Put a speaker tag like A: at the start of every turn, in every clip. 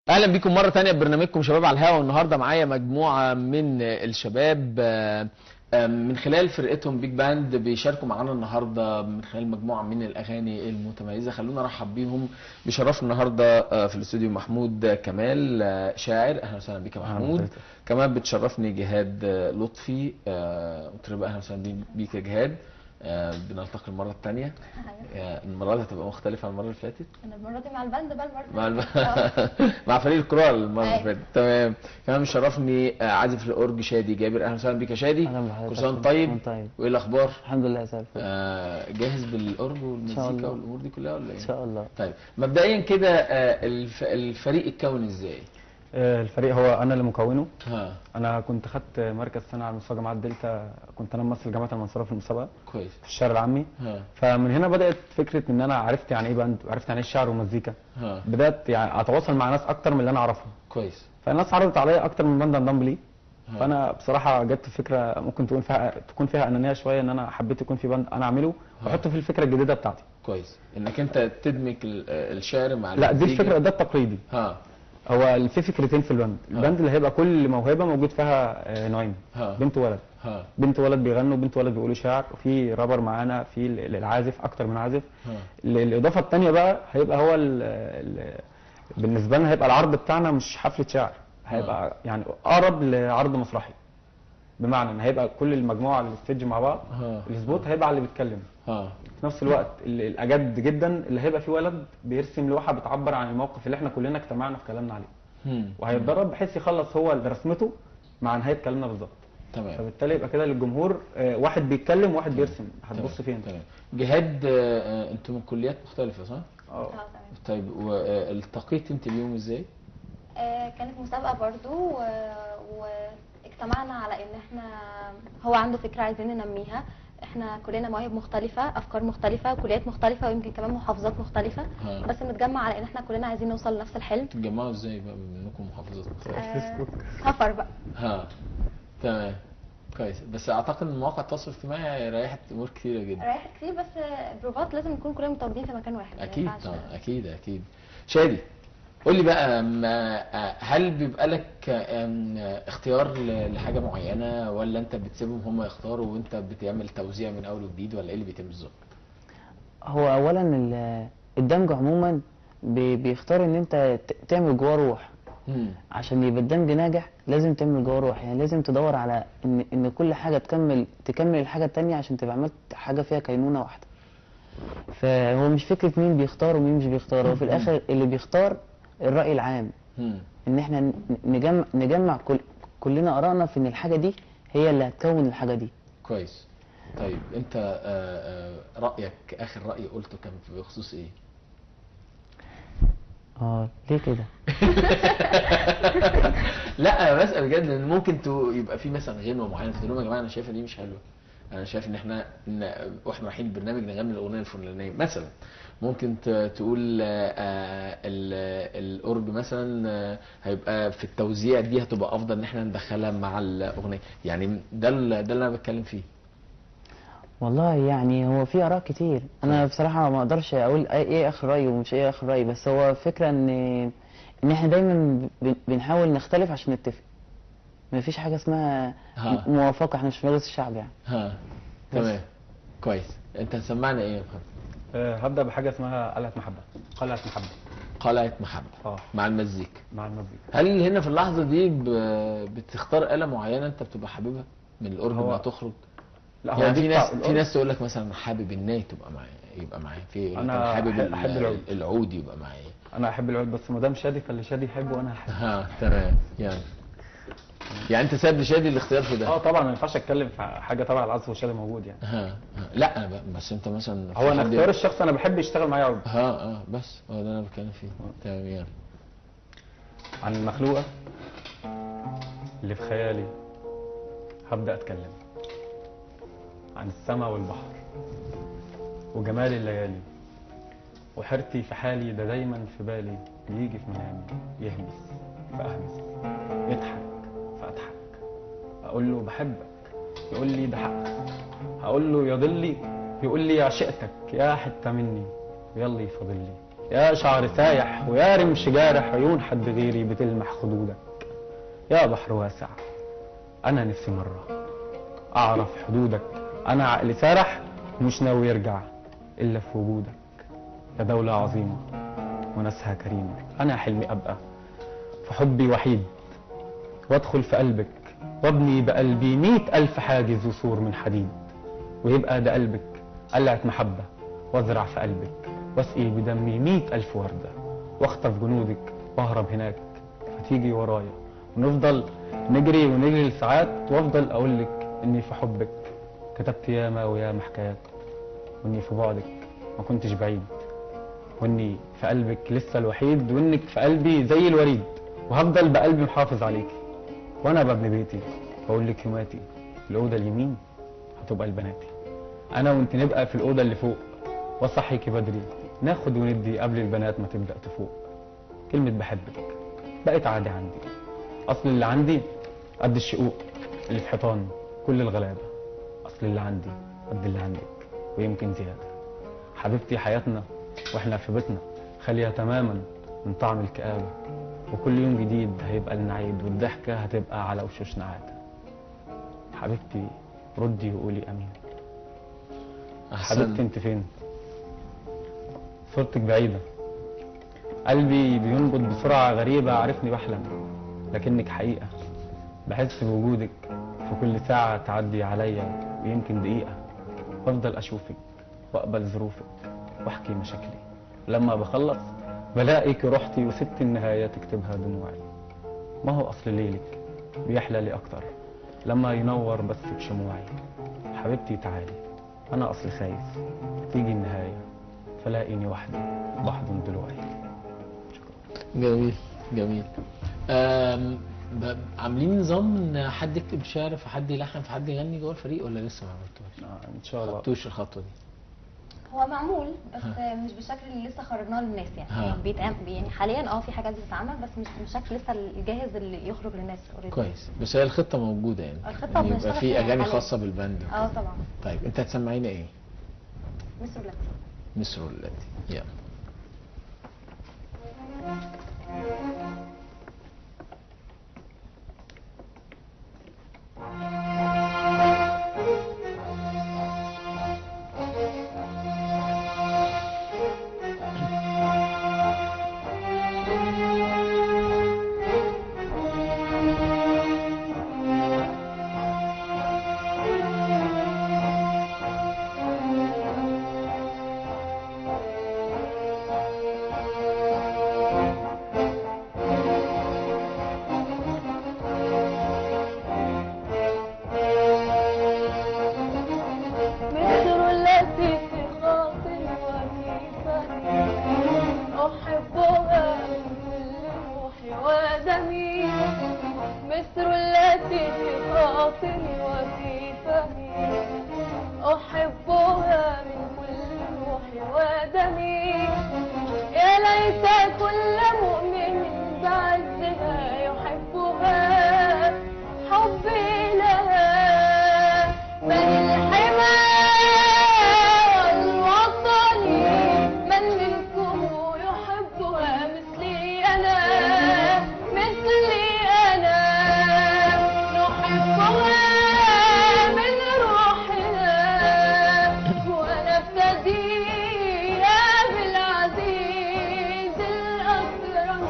A: اهلا بيكم مرة تانية ببرنامجكم شباب على الهوا. والنهارده معايا مجموعة من الشباب من خلال فرقتهم Big Band بيشاركوا معانا النهارده من خلال مجموعة من الاغاني المتميزة. خلونا ارحب بيهم. بيشرفنا النهارده في الاستوديو محمود كمال، شاعر. اهلا وسهلا بيك يا محمود. كمان بتشرفني جهاد لطفي، مطرب. اهلا وسهلا بيك يا جهاد. بنلتقي المرة الثانية. المرة دي هتبقى مختلفة عن المرة اللي فاتت.
B: انا المرة دي مع ال band بقى، المرة
A: مع فريق الكورال المرة اللي فاتت. تمام. كمان مشرفني عازف الاورج شادي جابر. اهلا وسهلا بيك يا شادي.
C: اهلا بحضرتك.
A: كل سنة طيب. وايه الاخبار؟
C: الحمد لله زي الفل.
A: جاهز بالاورج والمزيكا والامور دي كلها ولا ايه؟
C: ان شاء الله.
A: طيب مبدئيا كده الفريق اتكون ازاي؟
D: الفريق هو انا اللي مكونة. انا كنت خدت مركز سنة على مستوى جامعه دلتا، كنت انا ممثل جامعه المنصورة في المسابقة.
A: كويس.
D: في الشعر العامي. فمن هنا بدات فكرة ان انا عرفت يعني ايه band، وعرفت يعني ايه الشعر والمزيكا. بدات يعني اتواصل مع ناس اكتر من اللي انا اعرفهم.
A: كويس.
D: فالناس عرضت عليا اكتر من band انضم ليه. فانا بصراحة جت فكرة ممكن تكون فيها انانية شوية، ان انا حبيت يكون في band انا اعمله واحط فيه الفكرة الجديدة بتاعتي.
A: كويس، انك انت تدمج الشعر مع
D: لا دي الفكرة، ده التقليدي. هو في فكرتين في ال band. ال band اللي هيبقى كل موهبة موجود فيها نوعين، بنت وولد. بنت وولد بيغنوا، بنت وولد بيقولوا شعر، وفي رابر معانا، في العازف، اكتر من عازف. الاضافة الثانية بقى هيبقى هو بالنسبة لنا هيبقى العرض بتاعنا مش حفلة شعر، هيبقى يعني اقرب لعرض مسرحي، بمعنى ان هيبقى كل المجموعة على ال stage مع بعض. ال spot هيبقى على اللي بيتكلم. في نفس الوقت الاجد جدا اللي هيبقى فيه ولد بيرسم لوحة بتعبر عن الموقف اللي احنا كلنا اجتمعنا في كلامنا عليه. وهيتدرب بحيث يخلص هو رسمته مع نهاية كلامنا بالظبط.
A: تمام.
D: فبالتالي يبقى كده للجمهور واحد بيتكلم وواحد بيرسم. هتبص فين؟
A: تمام. جهاد، انتوا من كليات مختلفة صح؟
B: اه تمام.
A: طيب والتقيت انت بيهم ازاي؟
B: كانت مسابقة برضو، واجتمعنا على ان احنا هو عنده فكرة عايزين ننميها. احنا كلنا مواهب مختلفة، افكار مختلفة، كليات مختلفة، ويمكن كمان محافظات مختلفة. بس نتجمع على ان احنا كلنا عايزين نوصل لنفس الحلم.
A: تتجمعوا ازاي بقى بما انكم محافظات مختلفة؟
D: فيسبوك
B: سفر بقى.
A: تمام. كويس. بس اعتقد ان مواقع التواصل الاجتماعي ريحت امور كتيرة جدا.
B: ريحت كتير، بس بروفات لازم نكون كلنا متواجدين في مكان واحد.
A: اكيد طبعا، اكيد اكيد. شادي قول لي بقى، هل بيبقى لك اختيار لحاجة معينة، ولا انت بتسيبهم هم يختاروا وانت بتعمل توزيع من اول وجديد، ولا ايه اللي بيتم بالظبط؟
C: هو اولا الدمج عموما بيختار ان انت تعمل جواه روح. عشان يبقى الدمج ناجح لازم تعمل جواه روح، يعني لازم تدور على ان كل حاجة تكمل الحاجة الثانية عشان تبقى عملت حاجة فيها كينونه واحدة. فهو مش فكرة مين بيختار ومين مش بيختار، هو في الاخر اللي بيختار الرأي العام. ان احنا نجمع كلنا آرائنا في ان الحاجة دي هي اللي هتكون الحاجة دي.
A: كويس. طيب انت رأيك، اخر رأي قلته كان بخصوص ايه؟
C: ليه كده؟
A: لا انا بسأل بجد، لان ممكن يبقى في مثلا غنوة معينة تقول لهم يا جماعة انا شايفة دي مش حلوة، انا شايف ان احنا واحنا رايحين البرنامج نغني الاغنية الفلانية مثلا. ممكن تقول الاورج مثلا هيبقى في التوزيع دي هتبقى افضل ان احنا ندخلها مع الاغنية، يعني ده اللي انا بتكلم فيه.
C: والله يعني هو في اراء كتير، انا بصراحة ما اقدرش اقول ايه اخر راي ومش ايه اخر راي، بس هو فكرة ان احنا دايما بنحاول نختلف عشان نتفق. ما فيش حاجة اسمها موافقة، احنا مش في مجلس الشعب يعني.
A: تمام. كويس. انت هتسمعنا ايه يا محمد؟
D: هبدأ بحاجة اسمها قلعة محبة. قلعة محبة.
A: قلعة محبة. مع المزيكا.
D: مع المزيكا.
A: هل هنا في اللحظة دي بتختار آلة معينة انت بتبقى حاببها من الأورج ما تخرج؟
D: لا هو
A: يعني في ناس تقول لك مثلا حابب الناي تبقى معايا، يبقى معايا، في انا حابب العود. العود يبقى معايا.
D: انا احب العود، بس ما دام شادي فاللي شادي يحبه وانا هحبه.
A: تمام. يعني انت سايب لشادي الاختيار في ده؟
D: طبعا ما ينفعش اتكلم في حاجة تبع العزف وشادي موجود يعني.
A: لا بس انت مثلا
D: هو انا اختيار الشخص، انا بحب يشتغل معايا عود.
A: بس هو ده اللي انا بتكلم فيه. تمام. يعني
D: عن المخلوقه اللي في خيالي هبدا اتكلم، عن السماء والبحر وجمال الليالي، وحيرتي في حالي ده دايما في بالي، بيجي في منامي يهمس فاهمس، يضحك فاضحك، اقول له بحبك يقول لي ده حقك، هقول له يا ضلي يقول لي عشقتك يا حتة مني، ويلا يفاضل لي. يا شعر سايح ويا رمش جارح، عيون حد غيري بتلمح خدودك. يا بحر واسع انا نفسي مرة اعرف حدودك، انا عقلي سارح ومش ناوي يرجع الا في وجودك. يا دولة عظيمة وناسها كريمة، انا حلمي ابقى في حبي وحيد، وادخل في قلبك وابني بقلبي 100,000 حاجز وسور من حديد، ويبقى ده قلبك قلعة محبة، وازرع في قلبك واسقي بدمي 100,000 وردة، واخطف جنودك واهرب هناك فتيجي ورايا، ونفضل نجري ونجري لساعات، وافضل اقولك اني في حبك كتبت ياما وياما حكايات، واني في بعدك ما كنتش بعيد، واني في قلبك لسه الوحيد، وانك في قلبي زي الوريد، وهفضل بقلبي محافظ عليكي. وانا ببني بيتي بقول لك يوماتي، الاوضة اليمين هتبقى لبناتي، انا وانت نبقى في الاوضة اللي فوق، واصحيكي بدري ناخد وندي قبل البنات ما تبدا تفوق. كلمة بحبك بقت عادي عندي، اصل اللي عندي قد الشقوق اللي في حيطان كل الغلابة، اصل اللي عندي قد اللي عندك ويمكن زيادة. حبيبتي حياتنا واحنا في بيتنا خالية تماما من طعم الكآبة، وكل يوم جديد هيبقى لنا عيد، والضحكه هتبقى على وشوشنا عادة. حبيبتي ردي وقولي امين. حبيبتي انت فين؟ صورتك بعيدة، قلبي بينبض بسرعة غريبة، عارفني بحلم لكنك حقيقة، بحس بوجودك في كل ساعة تعدي عليا ويمكن دقيقة، بفضل أشوفك وأقبل ظروفك وأحكي مشاكلي، لما بخلص بلاقيك رحتي وسبت النهاية تكتبها دموعي. ما هو أصل ليلك بيحلى لي أكتر لما ينور بس بشموعي. حبيبتي تعالي أنا أصل خايف تيجي النهاية فلاقيني وحدي بحضن ضلوعي. شكرا.
A: جميل جميل. عاملين نظام ان حد يكتب شعر فحد يلحن فحد يغني جوه الفريق ولا لسه ما عملتوش؟
D: ان شاء الله. ما
A: خدتوش الخطوة دي؟
B: هو معمول بس مش بالشكل اللي لسه خرجناه للناس يعني. بيتعمل يعني حاليا، في حاجات بتتعمل بس مش بالشكل لسه الجاهز اللي يخرج للناس already.
A: كويس، بس هي الخطة موجودة يعني.
B: الخطة
A: يعني يبقى في اغاني خاصة بال band.
B: طبعا.
A: طيب انت هتسمعينا ايه؟
B: مصر التي.
A: مصر التي، يلا.
B: ونفتديها بالعزيز الأكرم.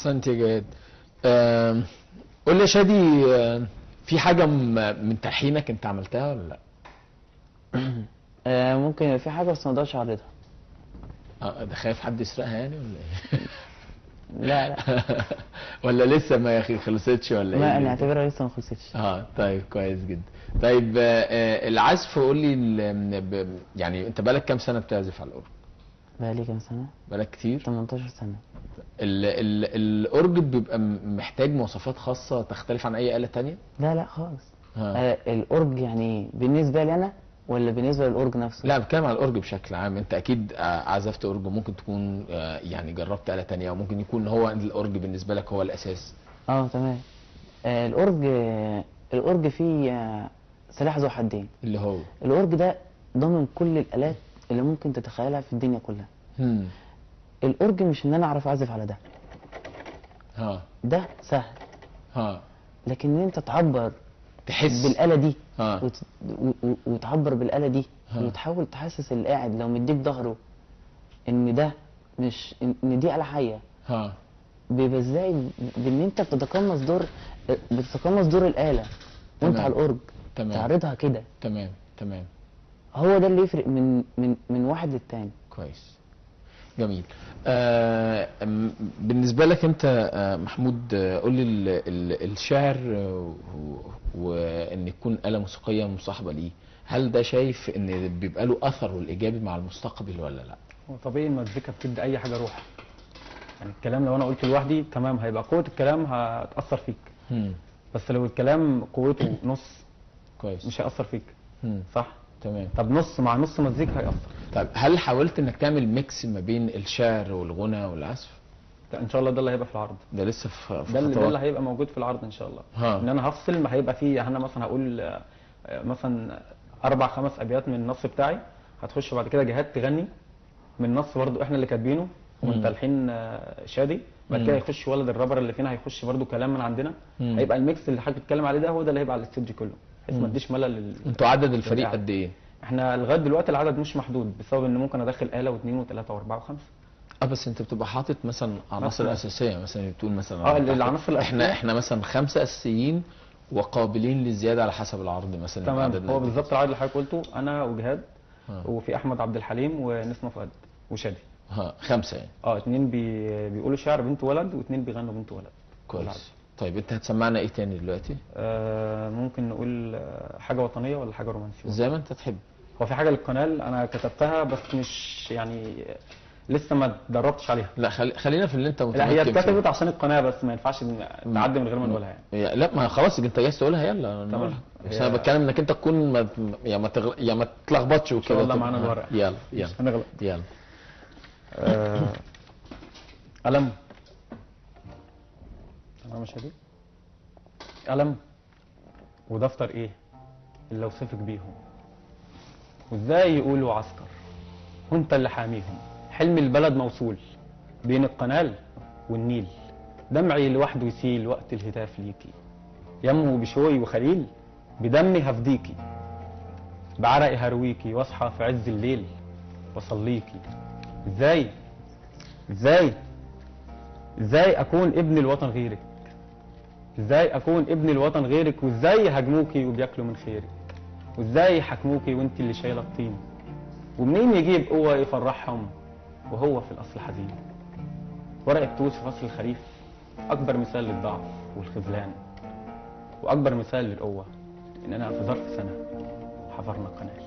A: احسنت يا جهاد. قول لي يا شادي، في حاجة من تلحينك انت عملتها ولا لا؟
C: ممكن يبقى في حاجة بس ما اقدرش اعرضها.
A: ده خايف حد يسرقها يعني ولا ايه؟
C: لا لا.
A: ولا لسه ما خلصتش ولا ايه؟
C: ما انا اعتبرها لسه ما خلصتش.
A: طيب كويس جدا. طيب العزف قول لي، يعني انت بقالك كام سنة بتعزف على الاورج؟
C: بقالي كام سنة؟
A: بقالك كتير؟
C: 18 سنة.
A: الاورج بيبقى محتاج مواصفات خاصة تختلف عن اي آلة تانية؟
C: لا لا خالص. الاورج يعني بالنسبة لي انا ولا بالنسبة للاورج نفسه؟
A: لا بتكلم على الاورج بشكل عام. انت اكيد عزفت اورج، وممكن تكون يعني جربت آلة تانية، وممكن يكون هو الاورج بالنسبة لك هو الاساس.
C: تمام. الاورج فيه سلاح ذو حدين.
A: اللي هو
C: الاورج ده ضامن كل الالات اللي ممكن تتخيلها في الدنيا كلها. الاورج مش ان انا اعرف اعزف على ده. ده سهل. لكن ان انت تعبر،
A: تحس
C: بالآلة دي، وتعبر بالآلة دي، وتحاول تحسس اللي قاعد لو مديك ظهره ان ده مش ان دي آلة حية. بيبقى ازاي؟ بان انت بتتقمص دور الآلة وانت على الأورج.
A: تمام.
C: تعرضها كده.
A: تمام تمام.
C: هو ده اللي يفرق من من من واحد للتاني.
A: كويس، جميل. بالنسبة لك انت محمود، قول لي الشعر وان يكون آلة موسيقية مصاحبة ليه، هل ده شايف ان بيبقى له اثره الايجابي مع المستقبل ولا لا؟
D: هو طبيعي المزيكا بتدي اي حاجة روح. يعني الكلام لو انا قلته لوحدي تمام، هيبقى قوة الكلام هتأثر فيك. بس لو الكلام قوته نص،
A: كويس،
D: مش هيأثر فيك. صح؟
A: تمام.
D: طب نص مع نص مزيكا هيأثر.
A: طيب هل حاولت انك تعمل mix ما بين الشعر والغنى والعزف؟
D: لا ان شاء الله ده اللي هيبقى في العرض.
A: ده لسه في
D: ده اللي هيبقى موجود في العرض ان شاء الله. ان انا هفصل، ما هيبقى فيه انا مثلا هقول مثلا 4 5 ابيات من النص بتاعي، هتخش بعد كده جهات تغني من النص برضو احنا اللي كاتبينه ومن تلحين شادي. بعد كده يخش ولد الرابر اللي فينا، هيخش برضو كلام من عندنا. هيبقى ال mix اللي حضرتك بتتكلم عليه ده هو ده اللي هيبقى على ال stage كله، بحيث ما تديش ملل.
A: انتوا عدد الفريق قد ايه؟
D: احنا لغاية دلوقتي العدد مش محدود، بسبب ان ممكن ادخل آلة و2 و3 و4 و5.
A: بس انت بتبقى حاطط مثلا عناصر اساسية، مثلا بتقول مثلا
D: العناصر الاساسية
A: احنا مثلا 5 اساسيين وقابلين للزياده على حسب العرض مثلا.
D: تمام، هو بالظبط العدد اللي حضرتك قلته، انا وجهاد وفي احمد عبد الحليم ونسمه فؤاد وشادي.
A: 5 يعني.
D: 2 بيقولوا شعر بنت ولد، و2 بيغنوا بنت ولد.
A: كويس. طيب انت هتسمعنا ايه تاني دلوقتي؟
D: ممكن نقول حاجة وطنية ولا حاجة رومانسية؟
A: زي ما انت تحب.
D: هو في حاجة للقناة انا كتبتها بس مش يعني لسه ما اتدربتش عليها.
A: لا خلينا في اللي انت متمكن.
D: لا هي اتكتبت عشان القناة بس ما ينفعش تعدي من غير ما نقولها يعني.
A: لا ما خلاص انت جايز تقولها، يلا نقولها. بس انا بتكلم انك انت تكون ما يعني ما تتلخبطش وكده.
D: ان شاء الله معانا الورق.
A: يلا يلا
D: هنغلط.
A: يلا.
D: قلم. تمام يا شادي. قلم ودفتر ايه اللي اوصفك بيهم، وازاي يقولوا عسكر وانت اللي حاميهم. حلم البلد موصول بين القنال والنيل، دمعي لوحده يسيل وقت الهتاف ليكي. يمو بشوي وخليل بدمي هفديكي، بعرقي هرويكي، واصحى في عز الليل واصليكي. ازاي ازاي ازاي اكون ابن الوطن غيرك، ازاي اكون ابن الوطن غيرك، وازاي يهاجموكي وبياكلوا من خيرك، وازاي يحاكموكي وانت اللي شايله الطين، ومنين يجيب قوة يفرحهم وهو في الاصل حزين. ورقة توت في فصل الخريف اكبر مثال للضعف والخذلان، واكبر مثال للقوة اننا في ظرف سنة حفرنا قناة.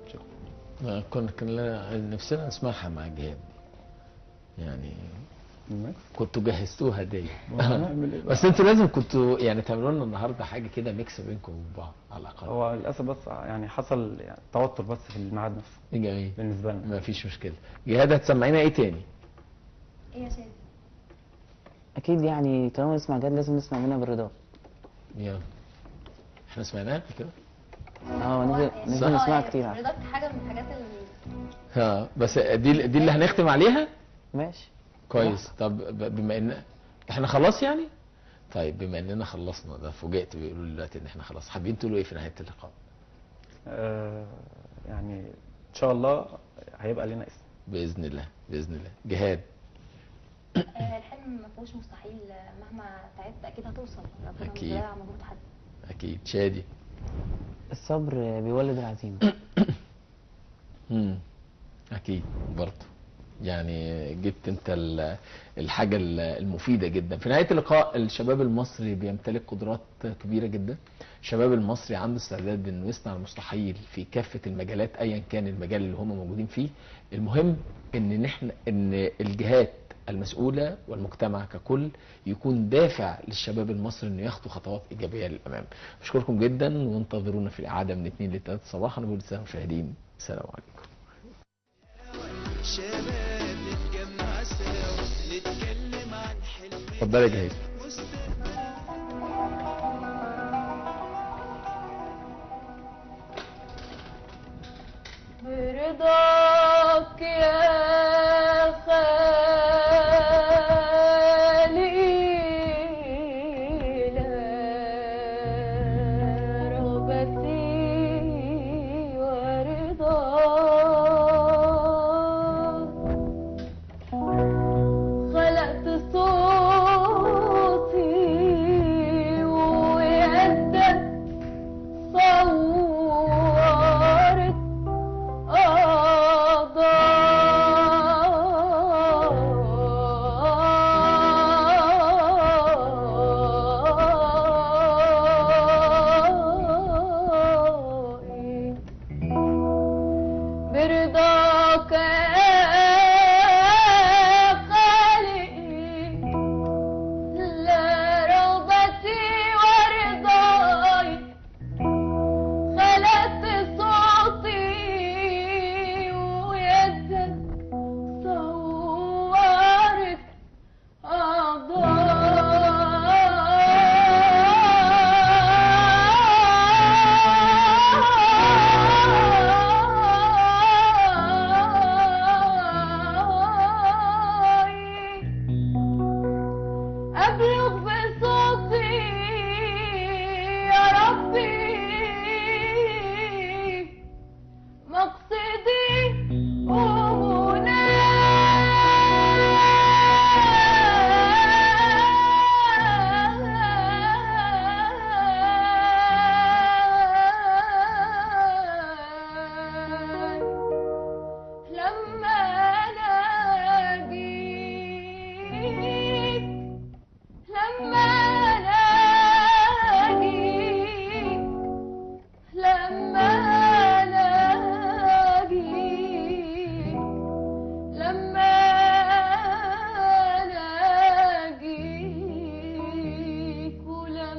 A: شكرا. كنا نفسنا نسمعها مع جهاد يعني، كنتوا جهزتوها دي. بس انتوا لازم كنتوا يعني تعملوا لنا النهارده حاجة كده mix بينكم وبين بعض على الاقل.
D: هو للاسف بس يعني حصل يعني توتر بس في الميعاد نفسه.
A: جميل
D: بالنسبة لنا.
A: ما فيش مشكلة. جهاد هتسمعينا ايه تاني؟
B: ايه يا شادي؟
C: اكيد يعني طالما نسمع جهاد لازم نسمع منها بالرضا.
A: يلا احنا سمعناها قبل كده؟
C: نزل نسمعها كتير.
B: رضاك حاجة من الحاجات اللي
A: بس دي اللي هنختم عليها؟
C: ماشي
A: كويس. طب بما ان احنا خلاص يعني، طيب بما اننا خلصنا، ده فوجئت بيقولوا لي دلوقتي ان احنا خلاص، حابين تقولوا ايه في نهاية اللقاء؟
D: يعني ان شاء الله هيبقى لنا اسم باذن
A: الله. باذن الله. جهاد
B: الحلم ما فيهوش مستحيل، مهما تعبت اكيد هتوصل، ربنا مش بيضيع مجهود حد.
A: اكيد. شادي؟
C: الصبر بيولد العزيمة.
A: اكيد برضه، يعني جبت انت الحاجة المفيدة جدا. في نهاية اللقاء، الشباب المصري بيمتلك قدرات كبيرة جدا، الشباب المصري عنده استعداد انه يصنع المستحيل في كافة المجالات ايا كان المجال اللي هم موجودين فيه. المهم ان نحن ان الجهات المسؤولة والمجتمع ككل يكون دافع للشباب المصري انه ياخدوا خطوات ايجابية للامام. بشكركم جدا، وانتظرونا في الاعادة من 2 ل 3 صباحا. نقول للسادة المشاهدين السلام عليكم.
E: شباب نتجمع سوا نتكلم عن حلمنا.
A: اتفضلي يا جهيد.
F: برضاك يا خالقي لا رغبتي ورضاك، خلقت صوتي ويدك صورت أعضائي. برضاك يا خالقي لا رغبتي ورضاي، خلقت صوتي ويدك صورت أعضائي. أبلغ بصوتي يا ربي مقصدي ومناي. لما أناجيك، لما أناجيك، لما أناجيك، لما أناجيك، ولما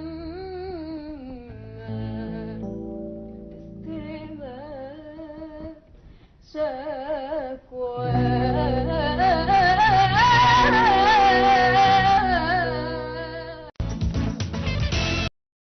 F: تستمع شكواي.